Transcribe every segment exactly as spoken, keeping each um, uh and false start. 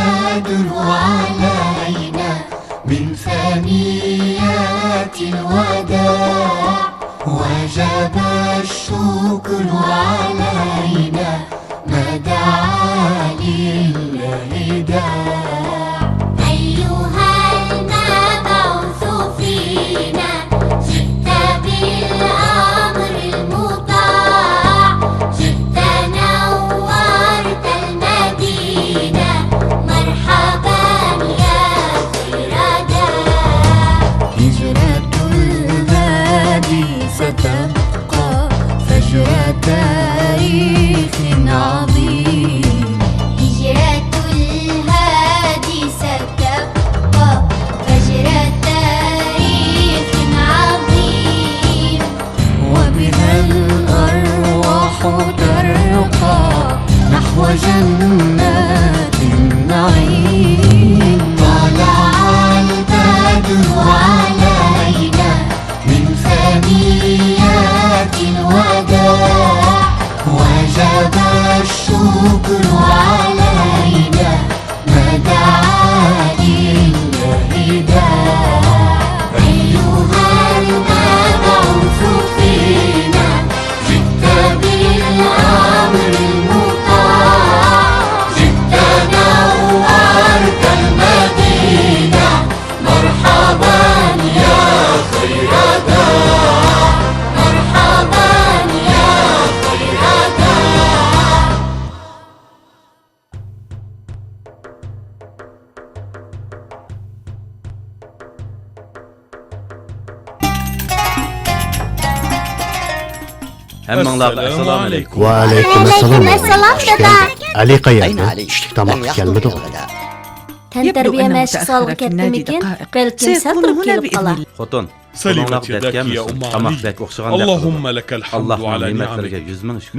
البدر علينا من ثنيات الوداع، وجب الشكر علينا ما دعا لله داع. أيها المبعوث فينا، جئت بالأمر المطاع، جئت نورت المدينة، مرحبا يا خير داع. هجرة الهادي ستبقى فجر تاريخ عظيم. هجرة الهادي ستبقى فجر تاريخ عظيم. وبها الأرواح ترقى نحو جنات النعيم. طلع البدر علينا من ثنيات الوداع، وجب الشكر علينا ما دعا لله داع. أيها المبعوث فينا، جئت بالأمر المطاع، جئت نورت المدينة، مرحبا يا خير داع، مرحبا يا خير داع. ھەممىڭلارغا ئەسسالامۇ ئەلەيكۇم. ۋەئەلەيكۇم ئەسسالام. ئەلەيكۇم ئەسسالام، دادا. ئەلى قەيەردە؟ چۈشلۈك تاماققا كەلمىدىغۇ؟ تەنتەربىيە مەشىق زالىغا كەتتىمىكىن؟ بەلكىم سەل تۇرۇپ كېلىپ قالار. خوتۇن، قولۇڭلارغا دەرد كەلمىسۇن. تاماق بەك ئوخشىغاندەك قىلىدۇ. ئاللاھنىڭ نېمەتلىرىگە يۈز مىڭ شۈكۈر.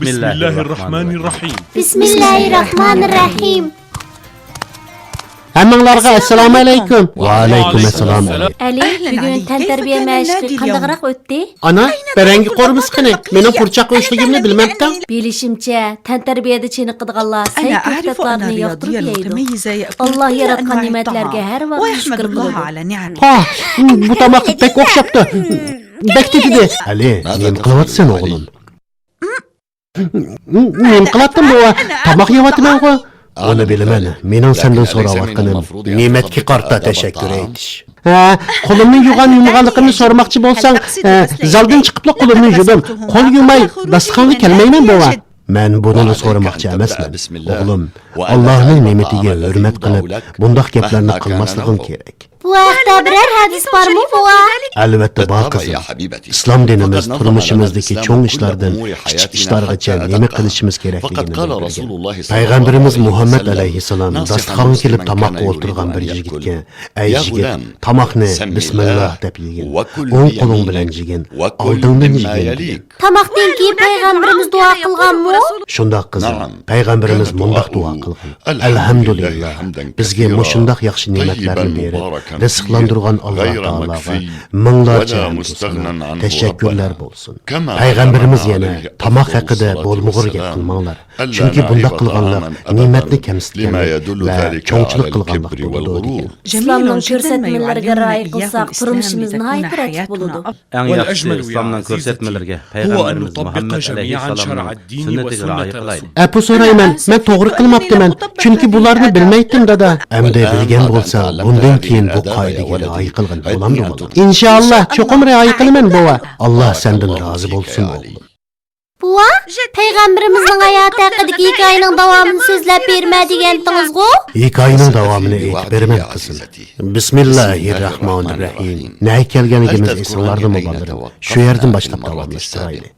بىسمىللاھىرراھمانىرراھىم. بىسمىللاھىرراھمانىرراھىم. ھەممىڭلارغا ئەسسالامۇ ئەلەيكۇم. ۋەئەلەيكۇم ئەسسالام. ئەلى، بۈگۈن تەنتەربىيە مەشىقى قانداقراق ئۆتتى؟ ئانا، بەرەڭگە قورۇمىسى قېنى؟ مېنىڭ پۇرچاق ئۆشلۈكۈمنى بىلمەمتىڭ؟ بىلىشىمچە، تەنتەربىيەدە چېنىقىدىغانلار سەي كۆكتاتلارنى ياقتۇرۇپ يەيدۇ. ئاللا ياراتقان نېمەتلەرگە ھەر ۋاقىت شۈكۈر قىلىدۇ. ھا، بۇ تاماق بەك ئوخشاپتۇ. بەك تېتىدى. ئەلى، نېمە قىلىۋاتىسەن ئوغلۇم؟ نېمە قىلاتتىم بوۋا؟ تاماق يەۋاتىمەنغۇ. ئۇنى بىلىمەن. مېنىڭ سەندىن سوراۋاتقىنىم نېمەتكە قارىتا تەشەككۈر ئېيتىش. ھە، قولۇمنى يۇغان يۇمىغانلىقىمنى سورىماقچى بولساڭ، ھە، زالدىن چىقىپلا قولۇمنى يۇدۇم. قول يۇماي داستىخانغا كەلمەيمەن بوۋا. مەن بۇنىلا سورىماقچى ئەمەسمەن. ئوغلۇم، ئاللاھنىڭ نېمىتىگە ھۆرمەت قىلىپ، بۇنداق گەپلەرنى قىلماسلىقىڭ كېرەك. بۇ ھەقتە بىرەر ھەدىس بارمۇ، بوۋا؟ ئەلۋەتتە بار، قىزىم. ئىسلام دىنىمىز تۇرمۇشىمىزدىكى چوڭ ئىشلاردىن كىچىك ئىشلارغىچە نېمە قىلىشىمىز كېرەكلىكىنى بىلدۈرگەن. پەيغەمبىرىمىز مۇھەممەد ئەلەيھىسسالام داستىخانغا كېلىپ تاماققا ئولتۇرغان بىر يىگىتكە، ئەي يىگىت، تاماقنى بىسمىللا دەپ يېگىن، ئوڭ قولۇڭ بىلەن يېگىن، ئالدىڭدىن يېگىن، دېگەن. تاماقتىن كېيىن پەيغەمبىرىمىز دۇئا قىلغانمۇ؟ شۇنداق، قىزىم. پەيغەمبىرىمىز مۇنداق دۇئا قىلغان: ئەلھەمدۇلىللا، بىزگە مۇشۇنداق ياخشى نېمەتلەرنى بېرىپ، رىزىقلاندۇرغان ئاللا تائالاغا مىڭلارچە ھەمدۇ سانا، تەشەككۈرلەر بولسۇن. پەيغەمبىرىمىز يەنە تاماق ھەققىدە بولمىغۇر گەپ قىلماڭلار. چۈنكى بۇنداق قىلغانلىق نېمەتنى كەمسىتكەنلىك ۋە چوڭچىلىق قىلغانلىق بولىدۇ، دېگەن. ئىسلامنىڭ كۆرسەتمىلىرىگە رىئايە قىلساق، تۇرمۇشىمىز ناھايىتى رەتلىك بولىدۇ. ئەڭ ياخشىسى ئىسلامنىڭ كۆرسەتمىلىرىگە، پەيغەمبىرىمىز مۇھەممەد ئەلەيھىسسالامنىڭ سۈننىتىگە رىئايە قىلايلى. ئەپۇ سورايمەن، مەن توغرا قىلماپتىمەن، چۈنكى بۇلارنى بىلمەيتتىم، دادا. ئەمدى بىلگەن بولساڭ، بۇندىن كېيىن بۇ قائىدىگە رىئايە قىلغىلى بولامدۇ، بالام؟ ئىنشائاللا، چوقۇم رىئايە قىلىمەن، بوۋا. ئاللا سەندىن رازى بولسۇن، ئوغلۇم. بوۋا، پەيغەمبىرىمىزنىڭ ھاياتى ھەققىدىكى ھېكايىنىڭ داۋامىنى سۆزلەپ بېرىمەن دېگەنتىڭىزغۇ؟ ھېكايىنىڭ داۋامىنى ئېيتىپ بېرىمەن، قىزىم. بىسمىللاھىرراھمانىرراھىم. نەگە كەلگەنلىكىمىز ئېسىڭلاردىمۇ، بالىلىرىم؟ شۇ يەردىن باشلاپ داۋاملاشتۇرايلى.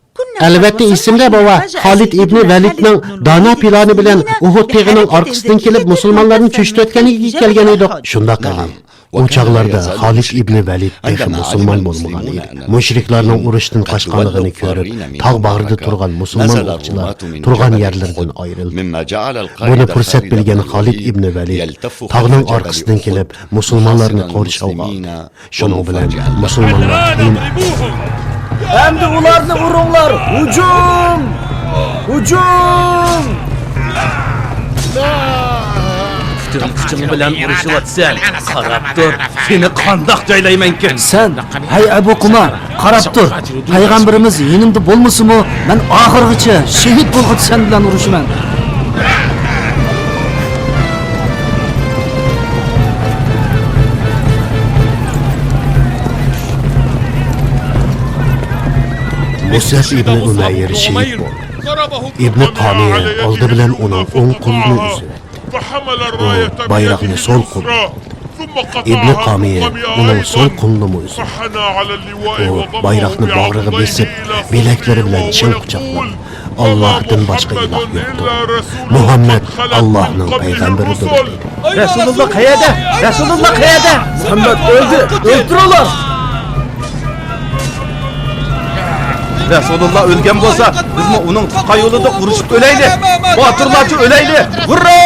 ئەلۋەتتە ئېسىمدە، بوۋا. خالىد ئىبنى ۋەلىدنىڭ دانا پىلانى بىلەن ئۇھۇد تېغىنىڭ ئارقىسىدىن كېلىپ، مۇسۇلمانلارنى چۆچۈتۈۋەتكەنلىكىگە كەلگەن ئىدۇق. شۇنداق، ئەلى. ئۇ چاغلاردا خالىد ئىبنى ۋەلىد تېخى مۇسۇلمان بولمىغان ئىدى. مۇشرىكلارنىڭ ئۇرۇشتىن قاچقانلىقىنى كۆرۈپ، تاغ باغرىدا تۇرغان مۇسۇلمان ئوقچىلار تۇرغان يەرلىرىدىن ئايرىلدى. بۇنى پۇرسەت بىلگەن خالىد ئىبنى ۋەلىد تاغنىڭ ئارقىسىدىن كېلىپ، مۇسۇلمانلارنى قورشاۋغا ئالدى. شۇنىڭ بىلەن مۇسۇلمانلار ئەمدى ئۇلارنى ئۇرۇڭلار! ھۇجۇم! ھۇجۇم! پۈتۈن كۈچۈڭ بىلەن ئۇرۇشۇۋاتىسەن. قاراپ تۇر، سېنى قانداق جايلايمەنكىن. سەن، ھەي ئەبۇ قۇما، قاراپ تۇر. پەيغەمبىرىمىز يېنىمدا بولمىسىمۇ، مەن ئاخىرغىچە شېھىت بولغۇچە سەن بىلەن ئۇرۇشىمەن. مۇسئەب ئىبنى ئۇمەير شېھىت بولدى. ئىبنى قامىيە ئالدى بىلەن ئۇنىڭ ئوڭ قولىنى ئۈزدى. ئۇ بايراقنى سول قولىغا ئالدى. ئىبنى قامىيە ئۇنىڭ سول قولىنىمۇ ئۈزدى. ئۇ بايراقنى باغرىغا بېسىپ، بىلەكلىرى بىلەن چىڭ قۇچاقلاپ، ئاللاھتىن باشقا ئىلاھ يوقتۇر. مۇھەممەد ئاللاھنىڭ پەيغەمبىرىدۇر، دېدى. رەسۇلۇللا قەيەردە؟ رەسۇلۇللا قەيەردە؟ مۇھەممەد ئۆلدى! ئۆلتۈرۈڭلار! رەسۇلۇللا ئۆلگەن بولسا، بىزمۇ ئۇنىڭ تۇغقان يولىدا ئۇرۇشۇپ ئۆلەيلى! باتۇرلارچە ئۆلەيلى! ھۇررا!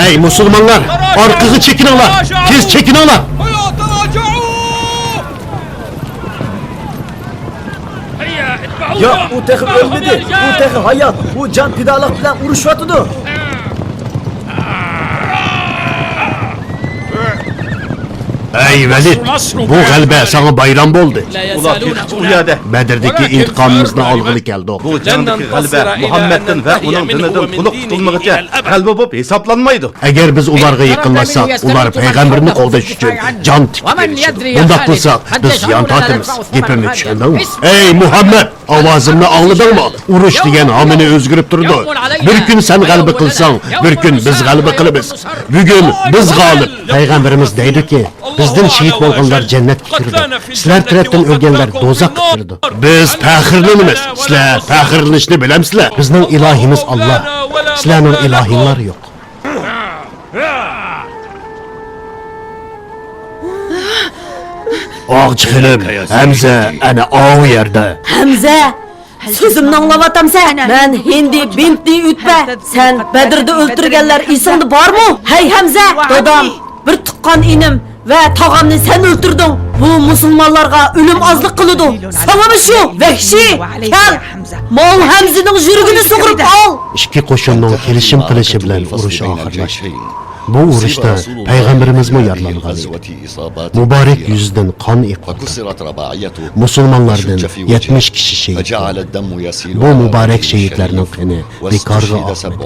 ئەي مۇسۇلمانلار، ئارقىغا چېكىنىڭلار! تېز چېكىنىڭلار! ياق، ئۇ تېخى ئۆلمىدى. ئۇ تېخى ھايات. ئۇ جان پىدالىق بىلەن ئۇرۇشۇۋاتىدۇ. ئەي ۋەلىد، بۇ غەلىبە ساڭا بايرام بولدى. ئۇلار تېخىچە ئۇ يەردە. بەدردىكى ئىنتىقامىمىزنى ئالغىلى كەلدۇق. بۇ جەڭدىكى غەلىبە مۇھەممەدتىن ۋە ئۇنىڭ دىنىدىن تولۇق قۇتۇلمىغىچە غەلىبە بولۇپ ھېسابلانمايدۇ. ئەگەر بىز ئۇلارغا يېقىنلاشساق، ئۇلار پەيغەمبىرنى قوغداش ئۈچۈن جان تىكىپ بېرىشىدۇ. بۇنداق بولسا، بىز زىيان تارتىمىز. گېپىمنى چۈشەندىڭمۇ؟ ئەي مۇھەممەد، ئاۋازىمنى ئاڭلىدىڭمۇ؟ ئۇرۇش دېگەن ھامىنى ئۆزگىرىپ تۇرىدۇ. بىر كۈن سەن غەلىبە قىلساڭ، بىر كۈن بىز غەلىبە قىلىمىز. بۈگۈن بىز غالىب. پەيغەمبىرىمىز دەيدۇكى، بىزدىن شېھىت بولغانلار جەننەتكە كىرىدۇ، سىلەر تەرەپتىن ئۆلگەنلەر دوزاخقا كىرىدۇ. بىز پەخىرلىنىمىز، سىلەر پەخىرلىنىشنى بىلەمسىلەر؟ بىزنىڭ ئىلاھىمىز ئاللا، سىلەرنىڭ ئىلاھىڭلار يوق. ئاغچى خېنىم، ھەمزە ئەنە ئاۋۇ يەردە. ھەمزە! سۆزۈمنى ئاڭلاۋاتامسەن؟ مەن ھىندى بىنتى ئۇتبە. سەن بەدرىدە ئۆلتۈرگەنلەر ئېسىڭدە بارمۇ؟ ھەي ھەمزە، دادام، بىر تۇغقان ئىنىم ۋە تاغامنى سەن ئۆلتۈردۈڭ. بۇ مۇسۇلمانلارغا ئۆلۈم ئازلىق قىلىدۇ. ساڭىمۇ شۇ، ۋەھشىي! كەل! ماۋۇ ھەمزىنىڭ يۈرىكىنى سۇغۇرۇپ ئال! ئىككى قوشۇننىڭ كېلىشىم قىلىشى بىلەن ئۇرۇش ئاخىرلاشتى. بۇ ئۇرۇشتا پەيغەمبىرىمىزمۇ يارىلانغان ئىدى. مۇبارەك يۈزىدىن قان ئېقىۋاتاتتى. مۇسۇلمانلاردىن يەتمىش كىشى شېھىت بولدى. بۇ مۇبارەك شېھىتلەرنىڭ قېنى بىكارغا ئاقمىدى.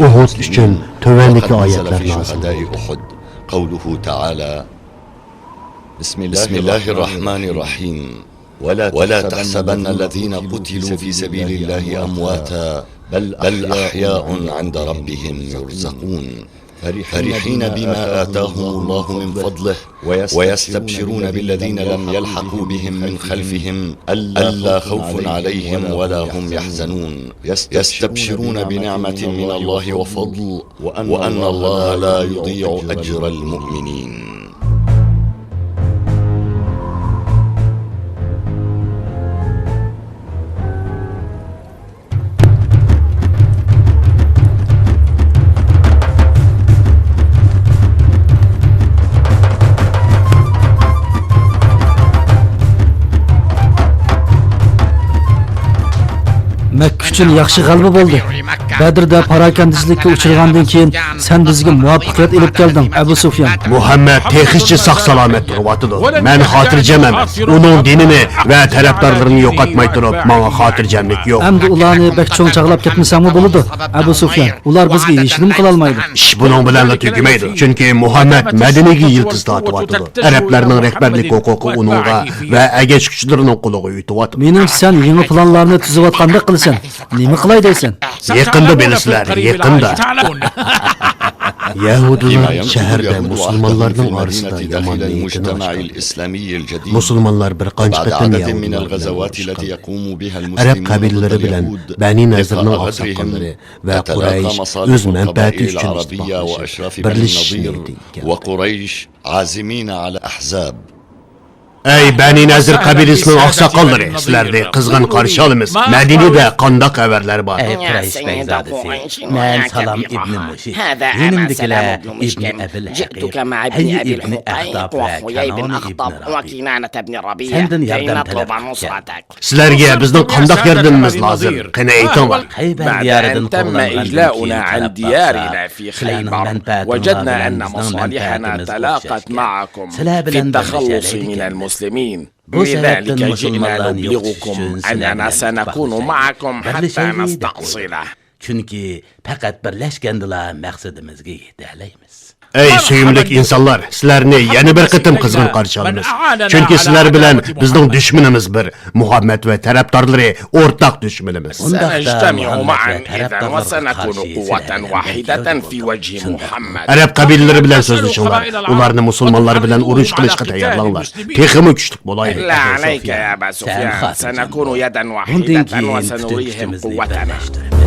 ئۇھۇد ئۈچۈن تۆۋەندىكى ئايەتلەر نازىل بولدى. قەۋلۇھۇ تەئالە. بىسمىللاھىرراھمانىرراھىم. ولا تحسبن الذين قتلوا في سبيل الله أمواتا بل أحياء عند ربهم يرزقون. فرحين بما آتاهم الله من فضله ويستبشرون بالذين لم يلحقوا بهم من خلفهم ألا خوف عليهم ولا هم يحزنون. يستبشرون بنعمة من الله وفضل وأن الله لا يضيع أجر المؤمنين. مەككە ئۈچۈن ياخشى غەلىبە بولدى. بەدردە پاراكەندىچىلىككە ئۇچرىغاندىن كېيىن، سەن بىزگە مۇۋەپپەقىيەت ئېلىپ كەلدىڭ، ئەبۇ سۇفيان. مۇھەممەد تېخىچە ساق-سالامەت تۇرۇۋاتىدۇ. مەن خاتىرجەم ئەمەس. ئۇنىڭ دىنىنى ۋە تەرەپدارلىرىنى يوقاتماي تۇرۇپ، ماڭا خاتىرجەملىك يوق. ئەمدى ئۇلارنى بەك چوڭ چاغلاپ كەتمىسەڭمۇ بولىدۇ، ئەبۇ سۇفيان. ئۇلار بىزگە ھېچنېمە قىلالمايدۇ. ئىش بۇنىڭ بىلەنلا تۈگىمەيدۇ. چۈنكى مۇھەممەد مەدىنىگە يىلتىز تارتىۋاتىدۇ. ئەرەبلەرنىڭ رەھبەرلىك ھوقۇقى ئۇنىڭغا ۋە ئەگەشكۈچىلىرىنىڭ قولىغا ئۆتۈۋاتىدۇ. مېنىڭچە، سەن يېڭى پىلانلارنى تۈزۈۋاتقاندەك قىلىسەن. نېمە قىلاي دەيسەن؟ يېقىندا بىلىسىلەر، يېقىندا. يەھۇدىيلار شەھەردە مۇسۇلمانلارنىڭ ئارىسىدا يامان نىيىتىنى ئاچقان. مۇسۇلمانلار بىر قانچە قېتىم يەھۇدىيلار بىلەن ئۇرۇشقان. ئەرەب قەبىلىلىرى بىلەن بەنى نەزىرنىڭ ئاقساقاللىرى ۋە قۇرەيش ئۆز مەنپەئەتى ئۈچۈن ئىتتىپاقلىشىپ، بىرلىشىش نىيىتىگە كەلدى. ئەي بەنى نەزىر قەبىلىسىنىڭ ئاقساقاللىرى، سىلەرنى قىزغىن قارشى ئالىمىز. مەدىنىدە قانداق خەۋەرلەر بار؟ ئەي قۇرەيش بەگزادىسى، مەن سالام ئىبنى مۇشىك، يېنىمدىكىلەر ئىبنى ئەبىل ھەقىق، ھەيي ئىبنى ئەختاب ۋە كەنانە ئىبنى رابىئە سەندىن ياردەم تەلەپ قىپتىكەن. سىلەرگە بىزنىڭ قانداق ياردىمىمىز لازىم؟ قېنى ئېيتىڭلار. خەيبەر دىيارىدىن قوغلانغاندىن كېيىن قاراپ باقساق، سىلەرنىىڭ مەنپەئەتىڭلار بىلەن بىزنىڭ مەنپەئەتىمىز ئوخشاشكەن. سىلەر بىلەن بىرلىشەيلى دېدۇق. بۇ سەۋەبتىن مۇسۇلمانلارنى يوقىتىش ئۈچۈن سىلەر بىلەن ئىتتىپاقلىشايلى دېدۇق. بىرلىشەيلى دېدۇق. چۈنكى پەقەت بىرلەشكەندىلا مەقسىتىمىزگە يېتەلەيمىز. ئەي سۆيۈملۈك ئىنسانلار، سىلەرنى يەنە بىر قېتىم قىزغىن قارشى ئالىمىز. چۈنكى سىلەر بىلەن بىزنىڭ دۈشمىنىمىز بىر، مۇھەممەد ۋە تەرەپدارلىرى ئورتاق دۈشمىنىمىز. ئۇنداقتا مۇھەممەد ۋە تەرەپدارلىرىغا قارشى سىلەر بىلەن بىرلىشىپ چىقىڭلار. ئەرەب قەبىلىلىرى بىلەن سۆزلىشىڭلار، ئۇلارنى مۇسۇلمانلار بىلەن ئۇرۇش قىلىشقا تەييارلاڭلار. تېخىمۇ كۈچلۈك بولايلى. بۇندىن كېيىن پۈتۈن كۈچىمىزنى بىرلەشتۈرىمىز.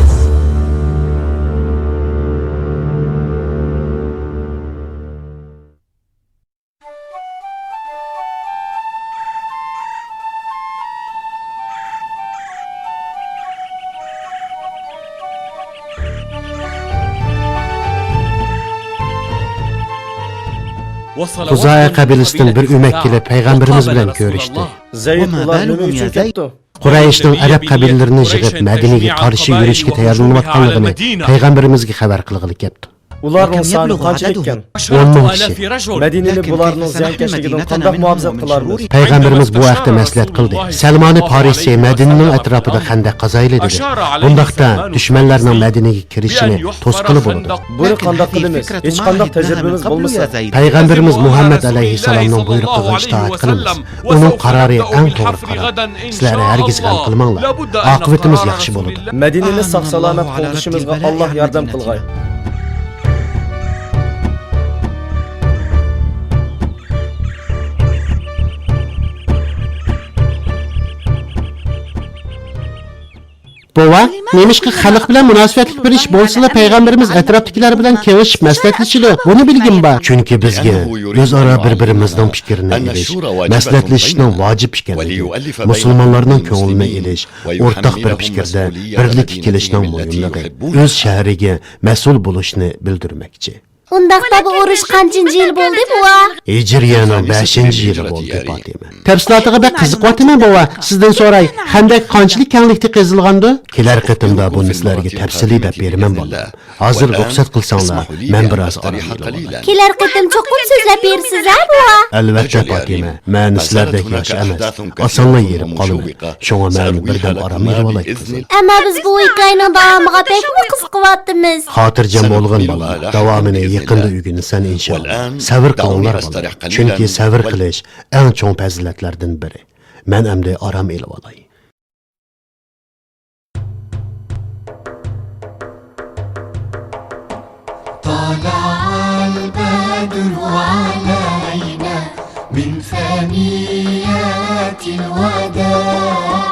خۇزائە قەبىلىسىدىن بىر ئۆمەك كېلىپ، پەيغەمبىرىمىز بىلەن كۆرۈشتى. زەيد ئۇلار نېمە ئۈچۈن كەپتۇ؟ قۇرەيشنىڭ ئەرەب قەبىلىلىرىنى يىغىپ، مەدىنىگە قارشى يۈرۈشكە تەييارلىنىۋاتقانلىقىنى پەيغەمبىرىمىزگە خەۋەر قىلغىلى كەپتۇ. ئۇلارنىڭ سانى قانچىلىككەن؟ ئون مىڭ كىشى. مەدىنىنى بۇلارنىڭ زىيانكەشلىكىدىن قانداق مۇھاپىزەت قىلارمىز؟ پەيغەمبىرىمىز بۇ ھەقتە مەسلىھەت قىلدى. سەلمانى پارسى مەدىنىنىڭ ئەتراپىدا خەندەك قازايلى دېدى. بۇنداقتا دۈشمەنلەرنىڭ مەدىنىگە كىرىشىنى توسقىلى بولىدۇ. بۇنى قانداق قىلىمىز؟ ھېچقانداق تەجرىبىمىز بولمىسا. پەيغەمبىرىمىز مۇھەممەد ئەلەيھىسسالامنىڭ بۇيرۇقىغا ئىتائەت قىلىمىز. ئۇنىڭ قارارى ئەڭ توغرا قارار. سىلەر ھەرگىز غەم قىلماڭلار. ئاقىۋىتىمىز ياخشى بولىدۇ. مەدىنىنى ساق-سالامەت قوغدىشىمىزغا ئاللاھ ياردەم قىلغاي. بوۋا، نېمىشقا خەلق بىلەن مۇناسىۋەتلىك بىر ئىش بولسىلا، پەيغەمبىرىمىز ئەتراپتىكىلەر بىلەن كېڭىشىپ مەسلىھەتلىشىدۇ؟ بۇنى بىلگىن بار. چۈنكى بىزگە ئۆزئارا بىر-بىرىمىزنىڭ پىكرىنى ئېلىش، مەسلىھەتلىشىشنىڭ ۋاجىپ ئىكەنلىكى، مۇسۇلمانلارنىڭ كۆڭلىنى ئېلىش، ئورتاق بىر پىكىردە بىرلىككە كېلىشنىڭ مۇھىملىقى، ئۆز شەھىرىگە مەسئۇل بولۇشنى بىلدۈرمەكچى. ئۇنداقتا بۇ ئۇرۇش قانچىنچى يىل بولدى، بوۋا؟ ھىجرىيەنىڭ بەشىنچى يىلى بولدى، پاتىمە. تەپسىلاتىغا بەك قىزىقىۋاتىمەن، بوۋا. سىزدىن سوراي، خەندەك قانچىلىك كەڭلىكتە قېزىلغاندۇ؟ كېلەر قېتىمدا بۇنى سىلەرگە تەپسىلىي دەپ بېرىمەن، بالىلار. ھازىر رۇخسەت قىلساڭلار، مەن بىر ئاز ئارام ئېلىۋالاي. كېلەر قېتىم چوقۇم سۆزلەپ بېرىسىز ھە، بوۋا؟ ئەلۋەتتە، پاتىمە. مەن سىلەردەك ياش ئەمەس. ئاسانلا ھېرىپ قالىمەن. شۇڭا مەن بىردەم ئارام ئېلىۋالاي، قىزىم. ئەمما بىز بۇ ھېكايىنىڭ داۋامىغا بەكمۇ قىزىقىۋاتىمىز. خاتىرجەم بولغىن، بالام. داۋامىنى يېقىندا ئۆگىنىسەن، ئىنشائاللا. سەۋر قىلىڭلار، بالام. چۈنكى سەۋر قىلىش ئەڭ چوڭ پەزىلەتلەردىن بىرى. مەن ئەمدى ئارام ئېلىۋالاي. طلع البدر علينا من ثنيات الوداع،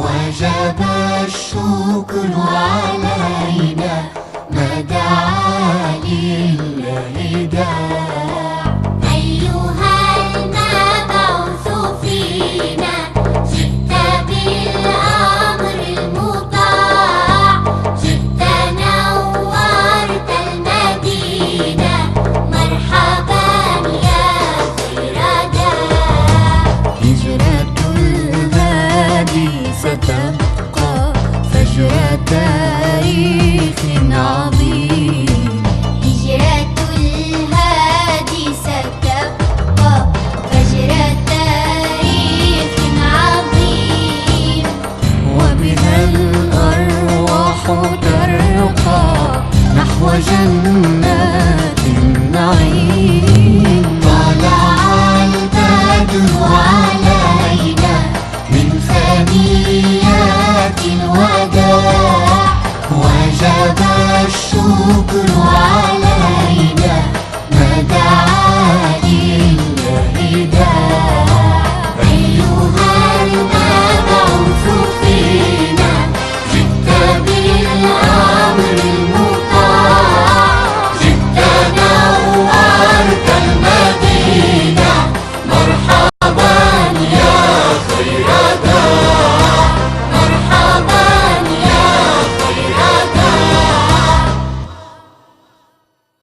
وجب الشكر علينا ما دعا لله داع. أيها المبعوث فينا، جئت بالأمر المطاع، جئت نورت المدينة، مرحبا يا خير داع. هجرة الهادي ستبقى فجر تاريخ عظيم. هجرة الهادي ستبقى فجر تاريخ عظيم. وبها الأرواح ترقى نحو جنات النعيم. طلع البدر علينا من ثنيات الوداع، وجب الشكر